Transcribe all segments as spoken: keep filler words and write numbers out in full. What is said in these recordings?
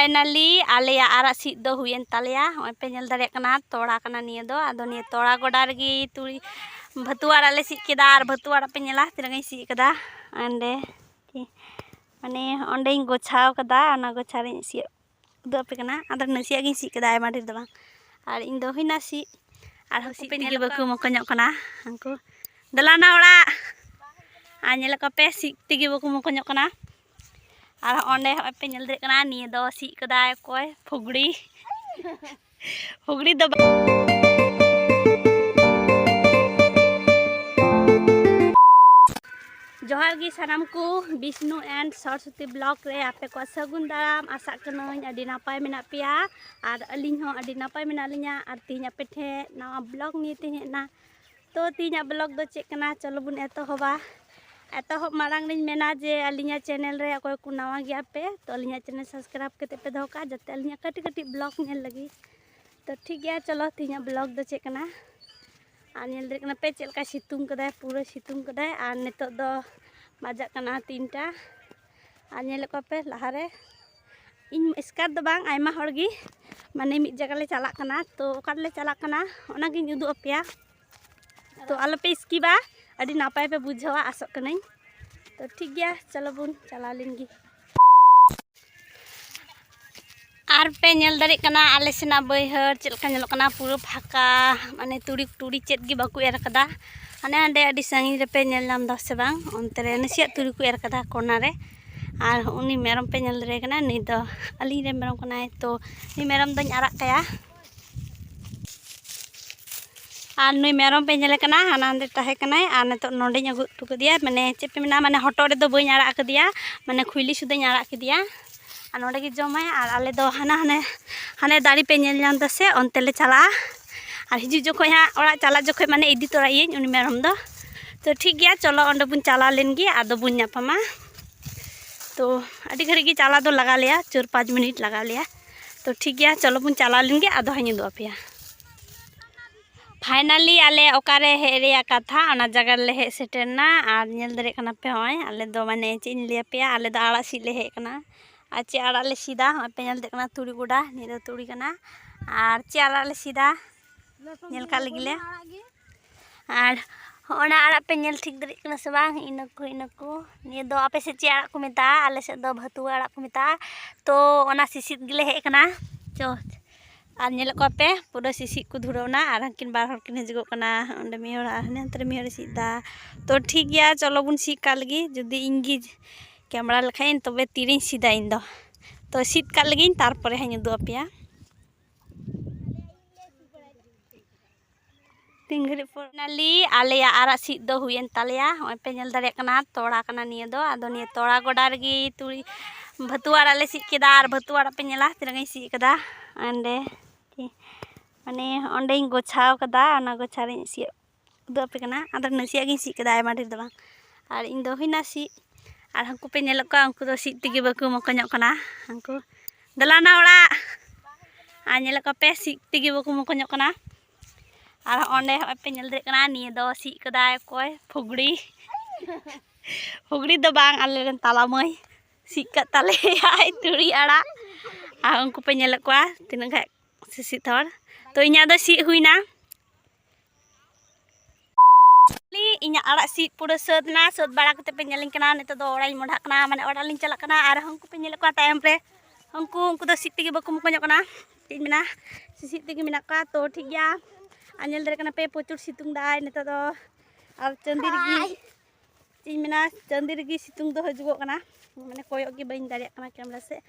Finally ᱟᱞᱮᱭᱟᱜ ᱟᱨᱟᱜ ᱥᱤᱫ ᱫᱚ ᱦᱩᱭᱮᱱ ᱛᱟᱞᱮᱭᱟ᱾ ᱱᱚᱜᱼᱚᱭ ᱯᱮ ᱧᱮᱞ ᱫᱟᱲᱮᱭᱟᱜ ᱠᱟᱱᱟ, ᱛᱚᱲᱟ ᱠᱟᱱᱟ ᱱᱤᱭᱟᱹ ᱫᱚ᱾ ᱟᱫᱚ ᱱᱤᱭᱟᱹ ᱛᱚᱲᱟ ᱜᱚᱰᱟ ᱨᱮᱜᱮ ᱛᱩᱲᱤ, ᱵᱷᱟᱹᱛᱩ ᱟᱲᱟᱜ ᱞᱮ ᱥᱤᱫ ᱠᱮᱫᱟ᱾ ᱟᱨ ᱵᱷᱟᱹᱛᱩ ᱟᱲᱟᱜ ᱯᱮ ᱧᱮᱞᱟ ᱛᱤᱱᱟᱹᱜ ᱤᱧ ᱥᱤᱫ ᱠᱟᱫᱟ᱾ ᱚᱸᱰᱮ ᱢᱟᱱᱮ ᱚᱸᱰᱮᱧ ᱜᱚᱪᱷᱟᱣ ᱠᱟᱫᱟ, ᱚᱱᱟ ᱜᱚᱪᱷᱟ ᱨᱤᱧ ᱥᱤᱫ ᱩᱫᱩᱜ ᱟᱯᱮ ᱠᱟᱱᱟ᱾ ᱟᱫᱚ ᱱᱟᱥᱮᱭᱟᱜ ᱜᱤᱧ ᱥᱤᱫ ᱠᱟᱫᱟ, ᱟᱭᱢᱟ ᱰᱷᱮᱨ ᱫᱚ ᱵᱟᱝ᱾ ᱟᱨ ᱤᱧ ᱫᱚ ᱦᱩᱭᱱᱟ ᱥᱤᱫ᱾ ᱟᱨ ᱦᱟᱹᱠᱩ ᱯᱮ ᱛᱮᱜᱮ ᱵᱟᱠᱚ ᱢᱚᱠᱚᱧᱚᱜ ᱠᱟᱱᱟ ᱦᱟᱹᱱᱠᱩ᱾ ᱫᱮᱞᱟ ᱱᱟ ᱚᱲᱟᱜ᱾ ᱟᱨ ᱧᱮᱞᱮᱫ ᱠᱚᱣᱟ ᱯᱮ, ᱥᱤᱫ ᱛᱮᱜᱮ ᱵᱟᱠᱚ ᱢᱚᱠᱚᱧᱚᱜ ᱠᱟᱱᱟ᱾ ᱟᱨ ᱚᱸᱰᱮ ᱦᱚᱸᱜᱼᱚᱭ ᱯᱮ ᱧᱮᱞ ᱫᱟᱲᱮᱭᱟᱜ ᱠᱟᱱᱟ, ᱱᱤᱭᱟᱹ ᱫᱚ ᱥᱤᱫ ᱠᱟᱫᱟᱭ ᱚᱠᱚᱭ? ᱯᱷᱩᱜᱲᱤ᱾ ᱯᱷᱩᱜᱲᱤ ᱫᱚ ᱵᱟᱝ᱾ ᱡᱚᱦᱟᱨ ᱜᱮ ᱥᱟᱱᱟᱢ ᱠᱚ, ᱵᱤᱥᱱᱩ and ᱥᱚᱨᱚᱥᱚᱛᱤ vlog ᱨᱮ ᱟᱯᱮ ᱠᱚᱣᱟᱜ ᱥᱟᱹᱜᱩᱱ ᱫᱟᱨᱟᱢ᱾ ᱟᱥᱟᱜ ᱠᱟᱹᱱᱟᱹᱧ ᱟᱹᱰᱤ ᱱᱟᱯᱟᱭ ᱢᱮᱱᱟᱜ ᱯᱮᱭᱟ ᱟᱨ ᱟᱹᱞᱤᱧ ᱦᱚᱸ ᱟᱹᱰᱤ ᱱᱟᱯᱟᱭ ᱢᱮᱱᱟᱜ ᱞᱤᱧᱟ᱾ ᱟᱨ ᱛᱮᱦᱮᱧ ᱟᱯᱮ ᱴᱷᱮᱱ ᱱᱟᱣᱟ vlog ᱱᱤᱭᱮ ᱛᱮᱧ ᱦᱮᱡ ᱮᱱᱟ᱾ ᱛᱚ ᱛᱮᱦᱮᱧᱟᱜ vlog ᱫᱚ ᱪᱮᱫ ᱠᱟᱱᱟ, ᱪᱚᱞᱚ ᱵᱚᱱ ᱮᱛᱚᱦᱚᱵᱟ᱾ ᱮᱛᱚᱦᱚᱵ ᱢᱟᱲᱟᱝ ᱨᱤᱧ ᱢᱮᱱᱟ ᱡᱮ ᱟᱹᱞᱤᱧᱟᱜ channel ᱨᱮ ᱚᱠᱚᱭ ᱠᱚ ᱱᱟᱣᱟ ᱜᱮᱭᱟ ᱯᱮ, ᱛᱚ ᱟᱹᱞᱤᱧᱟᱜ channel subscribe ᱠᱟᱛᱮ ᱯᱮ ᱫᱚᱦᱚ ᱠᱟᱜᱼᱟ, ᱡᱟᱛᱮ ᱟᱹᱞᱤᱧᱟᱜ ᱠᱟᱹᱴᱤᱡ ᱠᱟᱹᱴᱤᱡ vlog ᱧᱮᱞ ᱞᱟᱹᱜᱤᱫ᱾ ᱛᱚ ᱴᱷᱤᱠ ᱜᱮᱭᱟ, ᱪᱚᱞᱚ ᱛᱮᱦᱮᱧᱟᱜ vlog ᱫᱚ ᱪᱮᱫ ᱠᱟᱱᱟ᱾ ᱟᱨ ᱧᱮᱞ ᱫᱟᱲᱮᱭᱟᱜ ᱠᱟᱱᱟ ᱯᱮ ᱪᱮᱫ ᱞᱮᱠᱟ ᱥᱤᱛᱩᱝ ᱠᱟᱫᱟᱭ, ᱯᱩᱨᱟᱹ ᱥᱤᱛᱩᱝ ᱠᱟᱫᱟᱭ᱾ ᱟᱨ ᱱᱤᱛᱚᱜ ᱫᱚ ᱵᱟᱡᱟᱜ ᱠᱟᱱᱟ ᱛᱤᱱᱴᱟ᱾ ᱟᱨ ᱧᱮᱞᱮᱫ ᱠᱚᱣᱟ ᱯᱮ ᱞᱟᱦᱟᱨᱮ ᱤᱧ ᱮᱥᱠᱟᱨ ᱫᱚ ᱵᱟᱝ, ᱟᱭᱢᱟ ᱦᱚᱲ ᱜᱮ ᱢᱟᱱᱮ ᱢᱤᱫ ᱡᱟᱭᱜᱟ ᱞᱮ ᱪᱟᱞᱟᱜ ᱠᱟᱱᱟ᱾ ᱛᱚ ᱚᱠᱟ ᱨᱮᱞᱮ ᱪᱟᱞᱟᱜ ᱠᱟᱱᱟ ᱚᱱᱟᱜᱤᱧ ᱩᱫᱩᱜ ᱟᱯᱮᱭᱟ᱾ ᱛᱚ ᱟᱞᱚᱯᱮ ᱥᱠᱤᱯᱟ, ᱟᱹᱰᱤ ᱱᱟᱯᱟᱭ ᱯᱮ ᱵᱩᱡᱷᱟᱹᱣᱟ ᱟᱥᱚᱜ ᱠᱟᱹᱱᱟᱹᱧ᱾ ᱛᱚ ᱴᱷᱤᱠ ᱜᱮᱭᱟ, ᱪᱚᱞᱚ ᱵᱚᱱ ᱪᱟᱞᱟᱣ ᱞᱮᱱ ᱜᱮ᱾ ᱟᱨ ᱯᱮ ᱧᱮᱞ ᱫᱟᱲᱮᱭᱟᱜ ᱠᱟᱱᱟ ᱟᱞᱮ ᱥᱮᱱᱟᱜ ᱵᱟᱹᱭᱦᱟᱹᱲ ᱪᱮᱫ ᱞᱮᱠᱟ ᱧᱮᱞᱚᱜ ᱠᱟᱱᱟ, ᱯᱩᱨᱟᱹ ᱯᱷᱟᱸᱠᱟ, ᱢᱟᱱᱮ ᱛᱩᱲᱤ, ᱛᱩᱲᱤ ᱪᱮᱫ ᱜᱮ ᱵᱟᱠᱚ ᱮᱨ ᱠᱟᱫᱟ᱾ ᱦᱟᱱᱮ ᱦᱟᱸᱰᱮ ᱟᱹᱰᱤ ᱥᱟᱺᱜᱤᱧ ᱨᱮᱯᱮ ᱧᱮᱞ ᱧᱟᱢ ᱫᱟ ᱥᱮ ᱵᱟᱝ, ᱚᱱᱛᱮ ᱨᱮ ᱱᱟᱥᱮᱭᱟᱜ ᱛᱩᱲᱤ ᱠᱚ ᱮᱨ ᱠᱟᱫᱟ ᱠᱚᱨᱱᱟᱨ ᱨᱮ᱾ ᱟᱨ ᱩᱱᱤ ᱢᱮᱨᱚᱢ ᱯᱮ ᱧᱮᱞ ᱫᱟᱲᱮᱭᱟᱭ ᱠᱟᱱᱟ, ᱱᱩᱭ ᱫᱚ ᱟᱹᱞᱤᱧ ᱨᱮᱱ ᱢᱮᱨᱚᱢ ᱠᱟᱱᱟᱭ, ᱛᱚ ᱩᱱᱤ ᱢᱮᱨᱚᱢ ᱫᱚᱧ ᱟᱨᱟᱜ ᱠᱟᱭᱟ᱾ ᱟᱨ ᱱᱩᱭ ᱢᱮᱨᱚᱢ ᱯᱮ ᱧᱮᱞᱮ ᱠᱟᱱᱟ, ᱦᱟᱱᱟ ᱦᱟᱸᱰᱮ ᱛᱟᱦᱮᱸ ᱠᱟᱱᱟᱭ, ᱟᱨ ᱱᱤᱛᱚᱜ ᱱᱚᱰᱮᱧ ᱟᱹᱜᱩ ᱦᱚᱴᱚ ᱠᱟᱫᱮᱭᱟ᱾ ᱢᱟᱱᱮ ᱪᱮᱫ ᱯᱮ ᱢᱮᱱᱟ, ᱢᱟᱱᱮ ᱦᱚᱴᱚᱜ ᱨᱮᱫᱚ ᱵᱟᱹᱧ ᱟᱲᱟᱜ ᱠᱟᱫᱮᱭᱟ, ᱢᱟᱱᱮ ᱠᱷᱩᱭᱞᱤ ᱥᱩᱫᱷᱟᱹᱧ ᱟᱲᱟᱜ ᱠᱮᱫᱮᱭᱟ᱾ ᱟᱨ ᱱᱚᱰᱮ ᱜᱮ ᱡᱚᱢᱟᱭ, ᱟᱨ ᱟᱞᱮ ᱫᱚ ᱦᱟᱱᱟ ᱦᱟᱱᱮ, ᱦᱟᱱᱮ ᱫᱟᱨᱮ ᱯᱮ ᱧᱮᱞ ᱧᱟᱢ ᱫᱟ ᱥᱮ, ᱚᱱᱛᱮ ᱞᱮ ᱪᱟᱞᱟᱜᱼᱟ᱾ ᱟᱨ ᱦᱤᱡᱩᱜ ᱡᱚᱠᱷᱚᱡ ᱦᱟᱸᱜ, ᱚᱲᱟᱜ ᱪᱟᱞᱟᱜ ᱡᱚᱠᱷᱚᱡ ᱢᱟᱱᱮ ᱤᱫᱤ ᱛᱚᱨᱟᱭᱟᱹᱧ ᱩᱱᱤ ᱢᱮᱨᱚᱢ ᱫᱚ᱾ ᱛᱚ ᱴᱷᱤᱠ ᱜᱮᱭᱟ, ᱪᱚᱞᱚ ᱚᱸᱰᱮ ᱵᱚᱱ ᱪᱟᱞᱟᱣ ᱞᱮᱱ ᱜᱮ, ᱟᱫᱚ ᱵᱚᱱ ᱧᱟᱯᱟᱢᱟ᱾ ᱛᱚ ᱟᱹᱰᱤ ᱜᱷᱟᱹᱲᱤᱡ ᱜᱮ ᱪᱟᱞᱟᱣ ᱫᱚ ᱞᱟᱜᱟᱣ ᱞᱮᱭᱟ, ᱪᱟᱨ ᱯᱟᱸᱪ ᱢᱤᱱᱤᱴ ᱞᱟᱜᱟᱣ ᱞᱮᱭᱟ᱾ ᱛᱚ ᱴᱷᱤᱠ ᱜᱮᱭᱟ, ᱪᱚᱞᱚ ᱵᱚᱱ ᱪᱟᱞᱟᱣ ᱞᱮᱱ ᱜᱮ, ᱟᱫᱚ ᱦᱟᱸᱜ ᱤᱧ ᱩᱫᱩᱜ ᱟᱯᱮᱭᱟ᱾ ᱯᱷᱟᱭᱱᱟᱞᱤ ᱟᱞᱮ ᱚᱠᱟᱨᱮ ᱦᱮᱡ ᱨᱮᱭᱟᱜ ᱠᱟᱛᱷᱟ, ᱚᱱᱟ ᱡᱟᱭᱜᱟ ᱨᱮᱞᱮ ᱦᱮᱡ ᱥᱮᱴᱮᱨ ᱮᱱᱟ᱾ ᱟᱨ ᱧᱮᱞ ᱫᱟᱲᱮᱭᱟᱜ ᱠᱟᱱᱟ ᱯᱮ, ᱦᱚᱸᱜᱼᱚᱭ ᱟᱞᱮ ᱫᱚ ᱢᱟᱱᱮ ᱪᱮᱫ ᱤᱧ ᱞᱟᱹᱭ ᱟᱯᱮᱭᱟ, ᱟᱞᱮ ᱫᱚ ᱟᱲᱟᱜ ᱥᱤᱫ ᱞᱮ ᱦᱮᱡ ᱠᱟᱱᱟ᱾ ᱟᱨ ᱪᱮᱫ ᱟᱲᱟᱜ ᱞᱮ ᱥᱤᱫᱟ, ᱦᱚᱸᱜᱼᱚᱭ ᱯᱮ ᱧᱮᱞ ᱫᱟᱲᱮᱭᱟᱜ ᱠᱟᱱᱟ ᱛᱩᱲᱤ ᱜᱚᱰᱟ, ᱱᱤᱭᱟᱹ ᱫᱚ ᱛᱩᱲᱤ ᱠᱟᱱᱟ᱾ ᱟᱨ ᱪᱮᱫ ᱟᱲᱟᱜ ᱞᱮ ᱥᱤᱫᱟ, ᱧᱮᱞ ᱠᱟᱜ ᱞᱮᱜᱮ ᱞᱮ᱾ ᱟᱨ ᱦᱚᱸᱜᱼᱚᱱᱟ ᱟᱲᱟᱜ ᱯᱮ ᱧᱮᱞ ᱴᱷᱤᱠ ᱫᱟᱲᱮᱭᱟᱜ ᱠᱟᱱᱟ ᱥᱮ ᱵᱟᱝ? ᱤᱱᱟᱹ ᱠᱚ, ᱤᱱᱟᱹ ᱠᱚ᱾ ᱱᱤᱭᱟᱹ ᱫᱚ ᱟᱯᱮ ᱥᱮᱫ ᱪᱮᱫ ᱟᱲᱟᱜ ᱠᱚ ᱢᱮᱛᱟᱜᱼᱟ? ᱟᱞᱮ ᱥᱮᱫ ᱫᱚ ᱵᱷᱟᱹᱛᱩᱣᱟᱹ ᱟᱲᱟᱜ ᱠᱚ ᱢᱮᱛᱟᱜᱼᱟ᱾ ᱛᱚ ᱚᱱᱟ ᱥᱤᱥᱤᱫ ᱜᱮᱞᱮ ᱦᱮᱡ ᱟᱠᱟᱱᱟ᱾ ᱪᱚ, ᱟᱨ ᱧᱮᱞᱮᱫ ᱠᱚᱣᱟ ᱯᱮ, ᱯᱩᱨᱟᱹ ᱥᱤᱥᱤᱫ ᱠᱚ ᱫᱷᱩᱨᱟᱹᱣ ᱮᱱᱟ᱾ ᱟᱨ ᱦᱟᱹᱱᱠᱤᱱ ᱵᱟᱨ ᱦᱚᱲ ᱠᱤᱱ ᱦᱤᱡᱩᱜᱚᱜ ᱠᱟᱱᱟ, ᱚᱸᱰᱮ ᱢᱤᱫ ᱦᱚᱲ ᱟᱨ ᱦᱟᱱᱮ ᱦᱟᱱᱛᱮ ᱨᱮ ᱢᱤᱫ ᱦᱚᱲᱮ ᱥᱤᱫ ᱮᱫᱟ᱾ ᱛᱚ ᱴᱷᱤᱠ ᱜᱮᱭᱟ, ᱪᱚᱞᱚ ᱵᱚᱱ ᱥᱤᱫ ᱠᱟᱜ ᱞᱮᱜᱮ᱾ ᱡᱩᱫᱤ ᱤᱧ ᱜᱮ ᱠᱮᱢᱮᱨᱟ ᱞᱮᱠᱷᱟᱱ, ᱛᱚᱵᱮ ᱛᱤᱨᱤᱧ ᱥᱤᱫᱟ ᱤᱧ ᱫᱚ᱾ ᱛᱚ ᱥᱤᱫ ᱠᱟᱜ ᱞᱮᱜᱤᱧ, ᱛᱟᱨᱯᱚᱨᱮ ᱦᱟᱸᱜ ᱤᱧ ᱩᱫᱩᱜ ᱟᱯᱮᱭᱟ᱾ ᱛᱤᱱ ᱜᱷᱟᱹᱲᱤᱡ ᱯᱚᱨ finally ᱟᱞᱮᱭᱟᱜ ᱟᱨᱟᱜ ᱥᱤᱫ ᱫᱚ ᱦᱩᱭᱮᱱ ᱛᱟᱞᱮᱭᱟ᱾ ᱦᱚᱸᱜᱼᱚᱭ ᱯᱮ ᱧᱮᱞ ᱫᱟᱲᱮᱭᱟᱜ ᱠᱟᱱᱟ, ᱛᱚᱲᱟ ᱠᱟᱱᱟ ᱱᱤᱭᱟᱹ ᱫᱚ᱾ ᱟᱫᱚ ᱱᱤᱭᱟᱹ ᱛᱚᱲᱟ ᱜᱚᱰᱟ ᱨᱮᱜᱮ ᱛᱩᱲᱤ, ᱵᱷᱟᱹᱛᱩᱣᱟᱹ ᱟᱲᱟᱜ ᱞᱮ ᱥᱤᱫ ᱠᱮᱫᱟ᱾ ᱟᱨ ᱵᱷᱟᱹᱛᱩᱣᱟᱹ ᱟᱲᱟᱜ ᱯᱮ ᱧᱮᱞᱟ ᱛᱤᱱᱟᱹᱜ ᱤᱧ ᱥᱤᱫ ᱠᱟᱫᱟ᱾ ᱚᱸᱰᱮ ᱠᱤ, ᱢᱟᱱᱮ ᱚᱸᱰᱮᱧ ᱜᱚᱪᱷᱟᱣ ᱠᱟᱫᱟ, ᱚᱱᱟ ᱜᱚᱪᱷᱟ ᱨᱤᱧ ᱥᱤᱫ ᱩᱫᱩᱜ ᱟᱯᱮ ᱠᱟᱱᱟ᱾ ᱟᱫᱚ ᱱᱟᱥᱮᱭᱟᱜ ᱜᱤᱧ ᱥᱤᱫ ᱠᱟᱫᱟ, ᱟᱭᱢᱟ ᱰᱷᱮᱨ ᱫᱚ ᱵᱟᱝ᱾ ᱟᱨ ᱤᱧ ᱫᱚ ᱦᱩᱭᱱᱟ ᱥᱤᱫ᱾ ᱟᱨ ᱦᱟᱹᱱᱠᱩ ᱯᱮ ᱧᱮᱞᱮᱫ ᱠᱚᱣᱟ, ᱩᱱᱠᱩ ᱫᱚ ᱥᱤᱫ ᱛᱮᱜᱮ ᱵᱟᱠᱚ ᱢᱚᱠᱚᱧᱚᱜ ᱠᱟᱱᱟ᱾ ᱦᱟᱹᱱᱠᱩ ᱫᱮᱞᱟ ᱱᱟ ᱚᱲᱟᱜ᱾ ᱟᱨ ᱧᱮᱞᱮᱫ ᱠᱚᱣᱟ ᱯᱮ, ᱥᱤᱫ ᱛᱮᱜᱮ ᱵᱟᱠᱚ ᱢᱚᱠᱚᱧᱚᱜ ᱠᱟᱱᱟ᱾ ᱟᱨ ᱚᱸᱰᱮ ᱦᱚᱸᱜᱼᱚᱭ ᱯᱮ ᱧᱮᱞ ᱫᱟᱲᱮᱭᱟᱜ ᱠᱟᱱᱟ, ᱱᱤᱭᱟᱹ ᱫᱚ ᱥᱤᱫ ᱠᱟᱫᱟᱭ ᱚᱠᱚᱭ? ᱯᱷᱩᱜᱽᱲᱤ᱾ ᱯᱷᱩᱜᱽᱲᱤ ᱫᱚ ᱵᱟᱝ, ᱟᱞᱮ ᱨᱮᱱ ᱛᱟᱞᱟ ᱢᱟᱹᱭ ᱥᱤᱫ ᱠᱟᱫ ᱛᱟᱞᱮᱭᱟᱭ ᱛᱩᱲᱤ ᱟᱲᱟᱜ᱾ ᱟᱨ ᱩᱱᱠᱩ ᱯᱮ ᱧᱮᱞᱮᱫ ᱠᱚᱣᱟ ᱛᱤᱱᱟᱹᱜ ᱜᱟᱱ ᱥᱤᱥᱤᱫ ᱦᱚᱲ᱾ ᱛᱚ ᱤᱧᱟᱹᱜ ᱫᱚ ᱥᱤᱫ ᱦᱩᱭᱱᱟ᱾ ᱤᱧᱟᱹᱜ ᱟᱲᱟᱜ ᱥᱤᱫ ᱯᱩᱨᱟᱹ ᱥᱟᱹᱛ ᱮᱱᱟ᱾ ᱥᱟᱹᱛ ᱵᱟᱲᱟ ᱠᱟᱛᱮ ᱯᱮ ᱧᱮᱞᱤᱧ ᱠᱟᱱᱟ᱾ ᱱᱤᱛᱚᱜ ᱫᱚ ᱚᱲᱟᱜ ᱤᱧ ᱢᱚᱰᱷᱟᱜ ᱠᱟᱱᱟ, ᱢᱟᱱᱮ ᱚᱲᱟᱜ ᱞᱤᱧ ᱪᱟᱞᱟᱜ ᱠᱟᱱᱟ᱾ ᱟᱨ ᱦᱟᱹᱱᱠᱩ ᱯᱮ ᱧᱮᱞᱮᱫ ᱠᱚᱣᱟ ᱛᱟᱭᱚᱢ ᱨᱮ, ᱩᱱᱠᱩ, ᱩᱱᱠᱩ ᱫᱚ ᱥᱤᱫ ᱛᱮᱜᱮ ᱵᱟᱠᱚ ᱢᱚᱠᱚᱧᱚᱜ ᱠᱟᱱᱟ᱾ ᱪᱮᱫ ᱤᱧ ᱢᱮᱱᱟ, ᱥᱤᱥᱤᱫ ᱛᱮᱜᱮ ᱢᱮᱱᱟᱜ ᱠᱚᱣᱟ᱾ ᱛᱚ ᱴᱷᱤᱠ ᱜᱮᱭᱟ, ᱟᱨ ᱧᱮᱞ ᱫᱟᱲᱮᱭᱟᱜ ᱠᱟᱱᱟ ᱯᱮ ᱯᱨᱚᱪᱩᱨ ᱥᱤᱛᱩᱝ ᱫᱟᱭ ᱱᱤᱛᱚᱜ ᱫᱚ᱾ ᱟᱨ ᱪᱟᱸᱫᱤ ᱨᱮᱜᱮ, ᱪᱮᱫ ᱤᱧ ᱢᱮᱱᱟ, ᱪᱟᱸᱫᱤ ᱨᱮᱜᱮ ᱥᱤᱛᱩᱝ ᱫᱚ ᱦᱤᱡᱩᱜᱚᱜ ᱠᱟᱱᱟ, ᱢᱟᱱᱮ ᱠᱚᱭᱚᱜ ᱜᱮ ᱵᱟᱹᱧ ᱫᱟᱲᱮᱭᱟᱜ ᱠᱟᱱᱟ ᱠᱮᱢᱮᱨᱟ ᱥᱮᱫ᱾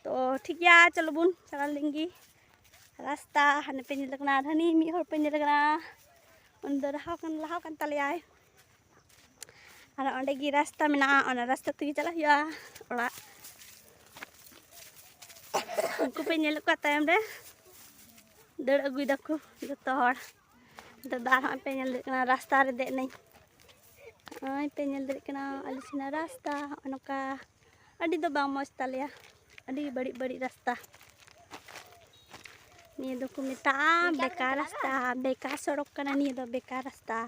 ᱛᱚ ᱴᱷᱤᱠ ᱜᱮᱭᱟ, ᱪᱚᱞᱚ ᱵᱚᱱ ᱪᱟᱞᱟᱣ ᱞᱮᱱ ᱜᱮ᱾ ᱨᱟᱥᱛᱟ ᱦᱟᱱᱮ ᱯᱮ ᱧᱮᱞ ᱠᱟᱱᱟ, ᱟᱨ ᱦᱟᱹᱱᱤ ᱢᱤᱫ ᱦᱚᱲ ᱯᱮ ᱧᱮᱞ ᱠᱟᱱᱟ, ᱩᱱᱤ ᱫᱚ ᱞᱟᱦᱟ ᱠᱟᱱ, ᱞᱟᱦᱟ ᱠᱟᱱ ᱛᱟᱞᱮᱭᱟᱭ᱾ ᱟᱨ ᱚᱸᱰᱮ ᱜᱮ ᱨᱟᱥᱛᱟ ᱢᱮᱱᱟᱜᱼᱟ, ᱚᱱᱟ ᱨᱟᱥᱛᱟ ᱛᱮᱜᱮ ᱪᱟᱞᱟᱜ ᱦᱩᱭᱩᱜᱼᱟ ᱚᱲᱟᱜ᱾ ᱩᱱᱠᱩ ᱯᱮ ᱧᱮᱞᱮᱫ ᱠᱚᱣᱟ ᱛᱟᱭᱚᱢ ᱨᱮ, ᱫᱟᱹᱲ ᱟᱹᱜᱩᱭ ᱫᱟᱠᱚ ᱡᱚᱛᱚ ᱦᱚᱲ᱾ ᱱᱤᱛᱚᱜ ᱫᱚ ᱟᱨᱦᱚᱸ ᱯᱮ ᱧᱮᱞ ᱫᱟᱲᱮᱭᱟᱜ ᱠᱟᱱᱟ, ᱨᱟᱥᱛᱟ ᱨᱮ ᱫᱮᱡ ᱱᱟᱹᱧ᱾ ᱱᱚᱜᱼᱚᱭ ᱯᱮ ᱧᱮᱞ ᱫᱟᱲᱮᱭᱟᱜ ᱠᱟᱱᱟ, ᱟᱞᱮ ᱥᱮᱱᱟᱜ ᱨᱟᱥᱛᱟ ᱦᱚᱸᱜᱼᱚ ᱱᱚᱝᱠᱟ᱾ ᱟᱹᱰᱤ ᱫᱚ ᱵᱟᱝ ᱢᱚᱡᱽ ᱛᱟᱞᱮᱭᱟ, ᱟᱹᱰᱤ ᱵᱟᱹᱲᱤᱡ ᱵᱟᱹᱲᱤᱡ ᱨᱟᱥᱛᱟ᱾ ᱱᱤᱭᱟᱹ ᱫᱚᱠᱚ ᱢᱮᱛᱟᱜᱼᱟ ᱵᱮᱠᱟᱨ ᱨᱟᱥᱛᱟ, ᱵᱮᱠᱟᱨ ᱥᱚᱲᱚᱠ ᱠᱟᱱᱟ ᱱᱤᱭᱟᱹ ᱫᱚ, ᱵᱮᱠᱟᱨ ᱨᱟᱥᱛᱟ᱾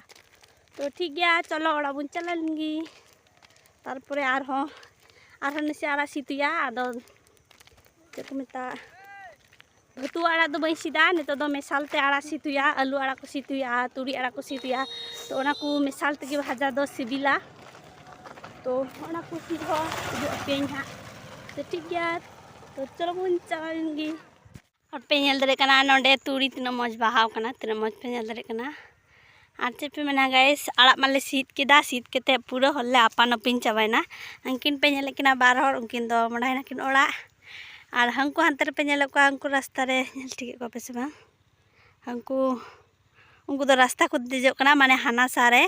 ᱛᱚ ᱴᱷᱤᱠ ᱜᱮᱭᱟ, ᱪᱚᱞᱚ ᱚᱲᱟᱜ ᱵᱚᱱ ᱪᱟᱞᱟᱣ ᱞᱮᱱ ᱜᱮ᱾ ᱛᱟᱨᱯᱚᱨᱮ ᱟᱨᱦᱚᱸ ᱟᱨᱦᱚᱸ ᱱᱟᱥᱮ ᱟᱲᱟᱜ ᱥᱤᱫ ᱦᱩᱭᱩᱜᱼᱟ᱾ ᱟᱫᱚ ᱪᱮᱫ ᱠᱚ ᱢᱮᱛᱟᱜᱼᱟ, ᱵᱷᱟᱹᱛᱩᱣᱟᱹ ᱟᱲᱟᱜ ᱫᱚ ᱵᱟᱹᱧ ᱥᱤᱫᱟ, ᱱᱤᱛᱚᱜ ᱫᱚ ᱢᱮᱥᱟᱞ ᱛᱮ ᱟᱲᱟᱜ ᱥᱤᱫ ᱦᱩᱭᱩᱜᱼᱟ, ᱟᱹᱞᱩ ᱟᱲᱟᱜ ᱠᱚ ᱥᱤᱫ ᱦᱩᱭᱩᱜᱼᱟ, ᱛᱩᱲᱤ ᱟᱲᱟᱜ ᱠᱚ ᱥᱤᱫ ᱦᱩᱭᱩᱜᱼᱟ᱾ ᱛᱚ ᱚᱱᱟ ᱠᱚ ᱢᱮᱥᱟᱞ ᱛᱮᱜᱮ ᱵᱷᱟᱡᱟ ᱫᱚ ᱥᱤᱵᱤᱞᱟ᱾ ᱛᱚ ᱚᱱᱟ ᱠᱚ ᱥᱤᱫ ᱦᱚᱸ ᱩᱫᱩᱜ ᱟᱯᱮᱭᱟᱹᱧ ᱦᱟᱸᱜ᱾ ᱛᱚ ᱴᱷᱤᱠ ᱜᱮᱭᱟ, ᱛᱚ ᱪᱚᱞᱚ ᱵᱚᱱ ᱪᱟᱞᱟᱣ ᱞᱮᱱ ᱜᱮ᱾ ᱟᱨ ᱯᱮ ᱧᱮᱞ ᱫᱟᱲᱮᱭᱟᱜ ᱠᱟᱱᱟ ᱱᱚᱰᱮ ᱛᱩᱲᱤ ᱛᱤᱱᱟᱹᱜ ᱢᱚᱡᱽ ᱵᱟᱦᱟᱣ ᱠᱟᱱᱟ, ᱛᱤᱱᱟᱹᱜ ᱢᱚᱡᱽ ᱯᱮ ᱧᱮᱞ ᱫᱟᱲᱮᱭᱟᱜ ᱠᱟᱱᱟ᱾ ᱟᱨ ᱪᱮᱫ ᱯᱮ ᱢᱮᱱᱟ guys, ᱟᱲᱟᱜ ᱢᱟᱞᱮ ᱥᱤᱫ ᱠᱮᱫᱟ, ᱥᱤᱫ ᱠᱟᱛᱮ ᱯᱩᱨᱟᱹ ᱦᱚᱲ ᱞᱮ ᱟᱯᱟᱱ ᱟᱹᱯᱤᱱ ᱪᱟᱵᱟᱭᱮᱱᱟ᱾ ᱩᱱᱠᱤᱱ ᱯᱮ ᱧᱮᱞᱮᱫ ᱠᱤᱱᱟ ᱵᱟᱨ ᱦᱚᱲ, ᱩᱱᱠᱤᱱ ᱫᱚ ᱢᱚᱰᱟᱭᱮᱱᱟ ᱠᱤᱱ ᱚᱲᱟᱜ᱾ ᱟᱨ ᱦᱟᱱᱠᱩ ᱦᱟᱱᱛᱮ ᱨᱮᱯᱮ ᱧᱮᱞᱮᱫ ᱠᱚᱣᱟ, ᱩᱱᱠᱩ ᱨᱟᱥᱛᱟ ᱨᱮ, ᱧᱮᱞ ᱴᱷᱤᱠᱮᱫ ᱠᱚᱣᱟ ᱯᱮ ᱥᱮ ᱵᱟᱝ? ᱦᱟᱱᱠᱩ, ᱩᱱᱠᱩ ᱫᱚ ᱨᱟᱥᱛᱟ ᱠᱚ ᱫᱮᱡᱚᱜ ᱠᱟᱱᱟ, ᱢᱟᱱᱮ ᱦᱟᱱᱟ ᱥᱟ ᱨᱮ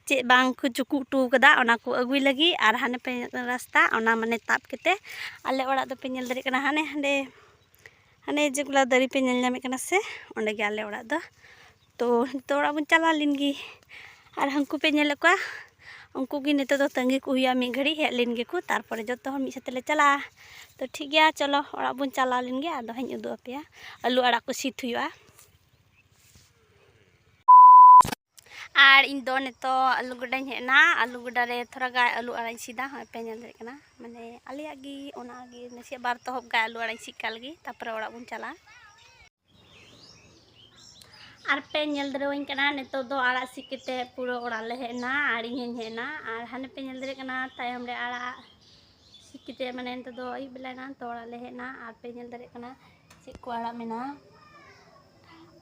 ᱪᱮᱫ ᱵᱟᱝ ᱠᱚ ᱪᱩᱠᱩ ᱦᱚᱴᱚ ᱠᱟᱫᱟ, ᱚᱱᱟ ᱠᱚ ᱟᱹᱜᱩᱭ ᱞᱟᱹᱜᱤᱫ᱾ ᱟᱨ ᱦᱟᱱᱮ ᱯᱮ ᱨᱟᱥᱛᱟ, ᱚᱱᱟ ᱢᱟᱱᱮ ᱛᱟᱵ ᱠᱟᱛᱮ ᱟᱞᱮ ᱚᱲᱟᱜ ᱫᱚᱯᱮ ᱧᱮᱞ ᱫᱟᱲᱮᱭᱟᱜ ᱠᱟᱱᱟ, ᱦᱟᱱᱮ ᱦᱟᱸᱰᱮ, ᱦᱟᱱᱮ ᱡᱮᱜᱩᱞᱟ ᱫᱟᱨᱮ ᱯᱮ ᱧᱮᱞ ᱧᱟᱢᱮᱫ ᱠᱟᱱᱟ ᱥᱮ, ᱚᱸᱰᱮ ᱜᱮ ᱟᱞᱮ ᱚᱲᱟᱜ ᱫᱚ᱾ ᱛᱚ ᱱᱤᱛᱚᱜ ᱚᱲᱟᱜ ᱵᱚᱱ ᱪᱟᱞᱟᱣ ᱞᱮᱱ ᱜᱮ᱾ ᱟᱨ ᱦᱟᱱᱠᱩ ᱯᱮ ᱧᱮᱞᱮᱫ ᱠᱚᱣᱟ, ᱩᱱᱠᱩ ᱜᱮ ᱱᱤᱛᱚᱜ ᱫᱚ ᱛᱟᱺᱜᱤ ᱠᱚ ᱦᱩᱭᱩᱜᱼᱟ, ᱢᱤᱫ ᱜᱷᱟᱹᱲᱤᱡ ᱦᱮᱡ ᱞᱮᱱ ᱜᱮᱠᱚ, ᱛᱟᱨᱯᱚᱨᱮ ᱡᱚᱛᱚ ᱦᱚᱲ ᱢᱤᱫ ᱥᱟᱛᱮ ᱞᱮ ᱪᱟᱞᱟᱜᱼᱟ᱾ ᱛᱚ ᱴᱷᱤᱠ ᱜᱮᱭᱟ, ᱪᱚᱞᱚ ᱚᱲᱟᱜ ᱵᱚᱱ ᱪᱟᱞᱟᱣ ᱞᱮᱱ ᱜᱮ, ᱟᱫᱚ ᱦᱟᱸᱜ ᱤᱧ ᱩᱫᱩᱜ ᱟᱯᱮᱭᱟ ᱟᱹᱞᱩ ᱟᱲᱟᱜ ᱠᱚ ᱥᱤᱫ ᱦᱩᱭᱩᱜᱼᱟ᱾ ᱟᱨ ᱤᱧ ᱫᱚ ᱱᱤᱛᱚᱜ ᱟᱹᱞᱩ ᱜᱚᱰᱟᱧ ᱦᱮᱡ ᱮᱱᱟ, ᱟᱹᱞᱩ ᱜᱚᱰᱟ ᱨᱮ ᱛᱷᱚᱲᱟ ᱜᱟᱱ ᱟᱹᱞᱩ ᱟᱲᱟᱜ ᱤᱧ ᱥᱤᱫᱟ, ᱦᱚᱸᱜᱼᱚᱭ ᱯᱮ ᱧᱮᱞ ᱫᱟᱲᱮᱭᱟᱜ ᱠᱟᱱᱟ, ᱢᱟᱱᱮ ᱟᱞᱮᱭᱟᱜ ᱜᱮ ᱚᱱᱟ ᱜᱮ ᱱᱟᱥᱮᱭᱟᱜ ᱵᱟᱨ ᱛᱚᱦᱚᱵ ᱜᱟᱱ ᱟᱹᱞᱩ ᱟᱲᱟᱜ ᱤᱧ ᱥᱤᱫ ᱠᱟᱜ ᱞᱮᱜᱮ, ᱛᱟᱨᱯᱚᱨᱮ ᱚᱲᱟᱜ ᱵᱚᱱ ᱪᱟᱞᱟᱜᱼᱟ᱾ ᱟᱨ ᱯᱮ ᱧᱮᱞ ᱫᱟᱲᱮᱣᱟᱹᱧ ᱠᱟᱱᱟ, ᱱᱤᱛᱚᱜ ᱫᱚ ᱟᱲᱟᱜ ᱥᱤᱫ ᱠᱟᱛᱮ ᱯᱩᱨᱟᱹ ᱚᱲᱟᱜ ᱞᱮ ᱦᱮᱡ ᱮᱱᱟ ᱟᱨ ᱤᱧ ᱦᱚᱸᱧ ᱦᱮᱡ ᱮᱱᱟ᱾ ᱟᱨ ᱦᱟᱱᱮ ᱯᱮ ᱧᱮᱞ ᱫᱟᱲᱮᱭᱟᱜ ᱠᱟᱱᱟ ᱛᱟᱭᱚᱢ ᱨᱮ ᱟᱲᱟᱜ ᱥᱤᱫ ᱠᱟᱛᱮ, ᱢᱟᱱᱮ ᱱᱤᱛᱚᱜ ᱫᱚ ᱟᱹᱭᱩᱵ ᱵᱮᱞᱟᱭᱮᱱᱟ, ᱛᱚ ᱚᱲᱟᱜ ᱞᱮ ᱦᱮᱡ ᱮᱱᱟ᱾ ᱟᱨ ᱯᱮ ᱧᱮᱞ ᱫᱟᱲᱮᱭᱟᱜ ᱠᱟᱱᱟ ᱪᱮᱫ ᱠᱚ ᱟᱲᱟᱜ ᱢᱮᱱᱟᱜᱼᱟ,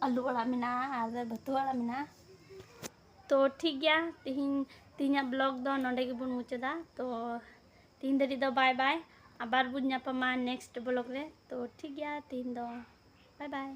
ᱟᱹᱞᱩ ᱟᱲᱟᱜ ᱢᱮᱱᱟᱜᱼᱟ ᱟᱨ ᱵᱷᱟᱹᱛᱩᱣᱟᱹ ᱟᱲᱟᱜ ᱢᱮᱱᱟᱜᱼᱟ᱾ ᱛᱚ ᱴᱷᱤᱠ ᱜᱮᱭᱟ, ᱛᱤᱦᱤᱧ, ᱛᱤᱦᱤᱧᱟᱜ vlog ᱫᱚ ᱱᱚᱰᱮ ᱜᱮᱵᱚᱱ ᱢᱩᱪᱟᱹᱫᱟ᱾ ᱛᱚ ᱛᱤᱦᱤᱧ ᱫᱷᱟᱹᱨᱤᱡ ᱫᱚ bye bye, ᱟᱵᱟᱨ ᱵᱚᱱ ᱧᱟᱯᱟᱢᱟ next vlog ᱨᱮ᱾ ᱛᱚ ᱴᱷᱤᱠ ᱜᱮᱭᱟ, ᱛᱤᱦᱤᱧ ᱫᱚ bye bye᱾